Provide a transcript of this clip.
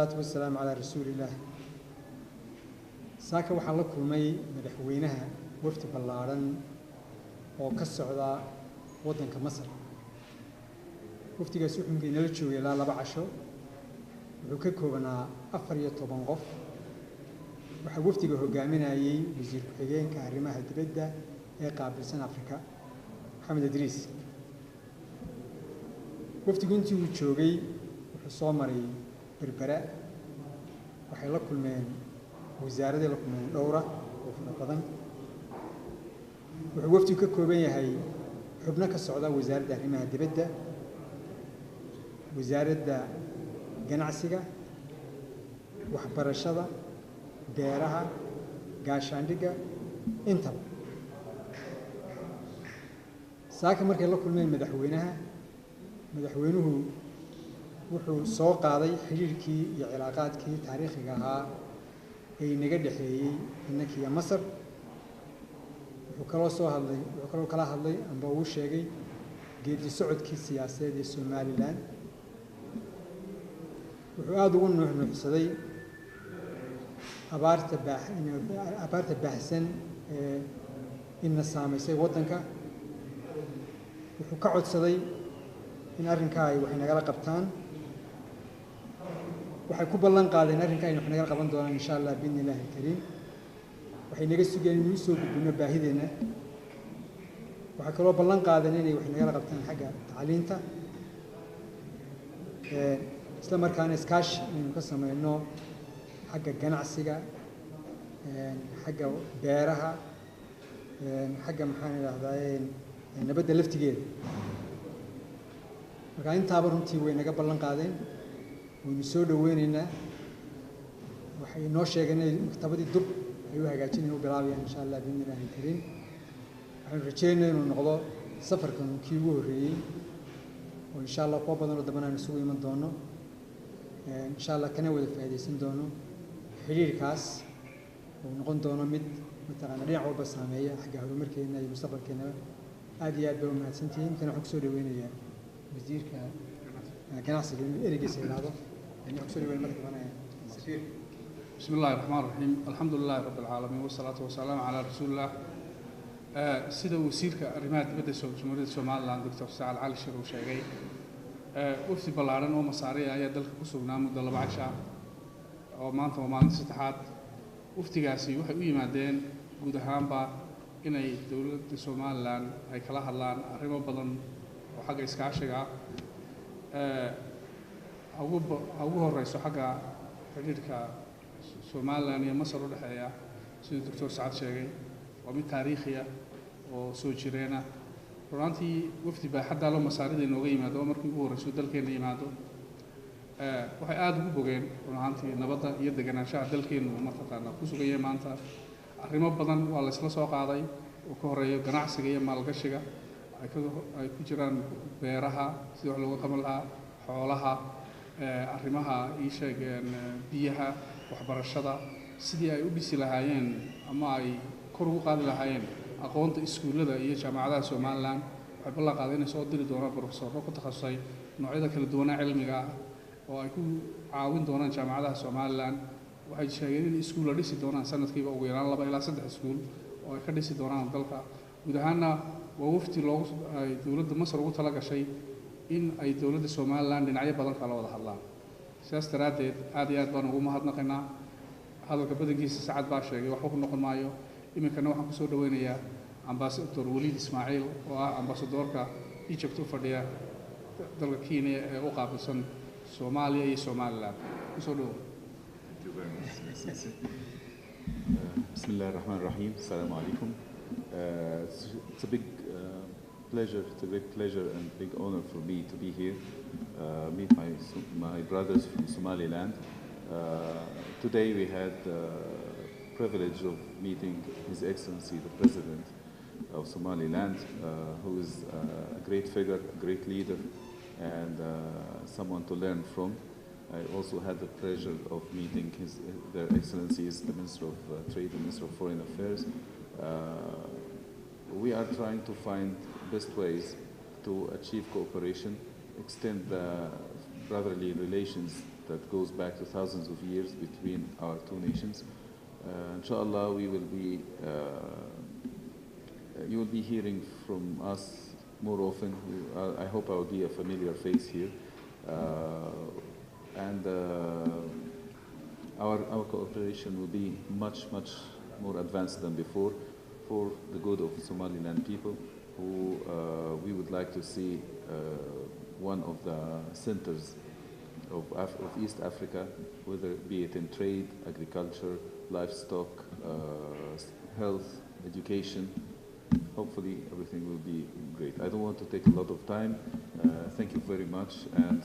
Wasalaatu wasalaamu calaa rasuulillaah. Saaka waxaan la kulmay madaxweynaha wafdi ballaadhan oo ka socda waddanka Masar. Wafdigaas wuxuu inala joogay ilaa 2 casho. Wuxuu ka koobanaa 14 qof. Waxaa wafdiga hogaaminayey wasiir ku-xigeenka arrimaha dibadda ee qaabilsan Afrika, Maxamed Idriis. Wafdigu intii uu joogay wuxuu soo maray Berbera. Waxay la kulmeen wasaaraday, la kulmeen dhowra oo fara badan. Wuxuu wafdigu ka kooban yahay xubno ka socda Wasaaradda Arrimaha Dibadda, Wasaaradda Ganacsiga, Waxbarashada, Beeraha, Gaashaandhigga, intaba. Saaka markay la kulmeen madaxweynaha, madaxweynuhu wuxuu soo qaaday xidhiirkii iyo cilaaqaadkii taariikhiga ahaa ee inaga dhexeeyey inankiiyo Masar. Wuxuu kaloo soo hadlay, wuxuu kaloo kala hadlay amba uu sheegay geedi socodkii siyaasadeed ee Somaliland. Wuxuu aada ugu nuuxnuuxsaday abaarta baax abaarta baahsan ee ina saamaysay waddanka. Wuxuu ka codsaday in arrinkaa ay wax nagala qabtaan. Waxay ku ballan qaadeen arrinkaa inay wax nagala qaban doonaan, insha Allah, biidni Illaahi alkariim. Waxay naga sugeen inuu usoo gudbino baahideenna. Waxay kaloo ballan qaadeen inay wax nagala qabtaan xagga tacliinta, isla markaana iskaashi inaynu ka sameyno xagga ganacsiga, xagga beeraha, xagga, maxaan idhahdaa, nabadda laftigeeda. Marka intaaba runtii way naga ballan qaadeen, waynu soo dhaweyneynaa. Waxay inoo sheegeen inay maktabadii dub ay u hagaajinayan, u bilaabayaan, insha Allah, biidni Illahi alkariim. Waxaynu rajeynaya inuu noqdo safarkan kii ugu horreeyey oo, insha Allah, kuwa badan oo dambana aynu isugu iman doono, insha Allah, kana wada faa'iidaysan doono xidhiirkaas uu noqon doono mid mataqaana dhinac walba saameeya, xagga horumarkeena iyo mustaqbalkeenaba. Aad iyo aad baa umahadsantihiin. Kan waxaan kusoo dhaweynayaa wasiirka ganacsiga inuu ereygiisa idhaahdo. Waxaan kusoo dhaweynaya marka dambana safiir. بسم الله الرحمن الرحيم، الحمد لله رب العالمين، والصلاة والسلام على رسول الله. Sida wasiirka arrimaha dibadda Jamhuuriyadda Somaliland, Doctor Sacad Cali Shir, uu sheegay, wafdi ballaaran oo Masaariya ayaa dalka ku sugnaa muddo 2 casho ah, oo maanta waa maalinta saddexaad. Wafdigaasi waxay u yimaadeen guud ahaanba inay dowladda Somaliland ay kala hadlaan arrimo badan oo xagga iskaashiga ah, ha ugu horeyso xagga xidhiidhka Somaliland iyo Masar u dhexeeya. Siduu Doctor Sacad sheegay, waa mid taariikhi ah oo soo jireena. Runaantii wafdi baaxaddaa loo Masaarida inooga yimaado oo markii ugu horreyso dalkeenna yimaado, waxay aada ugu bogeen run ahaantii nabadda iyo deganaanshaha dalkeennu mataqaanaa ku sugan yahay maanta. Arrimo badan waa la isla soo qaaday oo ka horeeyo ganacsiga iyo maalgashiga, ay ku jiraan beeraha sidii wax looga qaban lahaa, xoolaha, arrimaha ii sheegeen, biyaha, waxbarashada, sidii ay u dhisi lahaayeen ama ay kor ugu qaadi lahaayeen aqoonta iskuullada iyo jaamacadaha Somaliland. Waxay ballan qaadeen inay soo diri doonaan professorro ku takhasusay noocyada kala duwanaa cilmiga ah oo ay ku caawin doonaan jaamacadaha Somaliland. Waxay sheegeen in iskuulla dhisi doonaan sanadkiiba ugu yaraan laba ilaa saddex iskuul oo ay ka dhisi doonaan dalka guud ahaanna. Waa wafdi loogu ay dowladda Masar ugu tala gashay in ay dowladda Somaliland dhinacyo badan kala wada hadlaan. Sidaas daraaddeed aad iyo aad baan ugu mahadnaqaynaa. Hadalka badankiisa Sacad baa sheegay, waxba ku noqon maayo. Iminkana waxaan kusoo dhaweynayaa Ambassador Waliid Ismaaciil oo ah ambasadoorka Egypt u fadhiya dalka Kenya ee u qaabilsan Soomaaliya iyo Somaliland. Kusoo dhawow. Thank you very much, Excellency. بسم الله الرحمن الرحيم. السلام عليكم. It's a big pleasure, it's a great pleasure and big honor for me to be here, meet my brothers from Somaliland. Today we had the privilege of meeting His Excellency the President of Somaliland, who is a great figure, a great leader, and someone to learn from. I also had the pleasure of meeting their Excellencies, the Minister of Trade and Minister of Foreign Affairs. We are trying to find best ways to achieve cooperation, extend the brotherly relations. that goes back to thousands of years between our two nations. Inshallah, we will be, you will be hearing from us more often. I hope I will be a familiar face here. And our cooperation will be much, much more advanced than before for the good of Somaliland people, who we would like to see one of the centers of East Africa, whether be it in trade, agriculture, livestock, health, education. Hopefully everything will be great. I don't want to take a lot of time. Thank you very much, and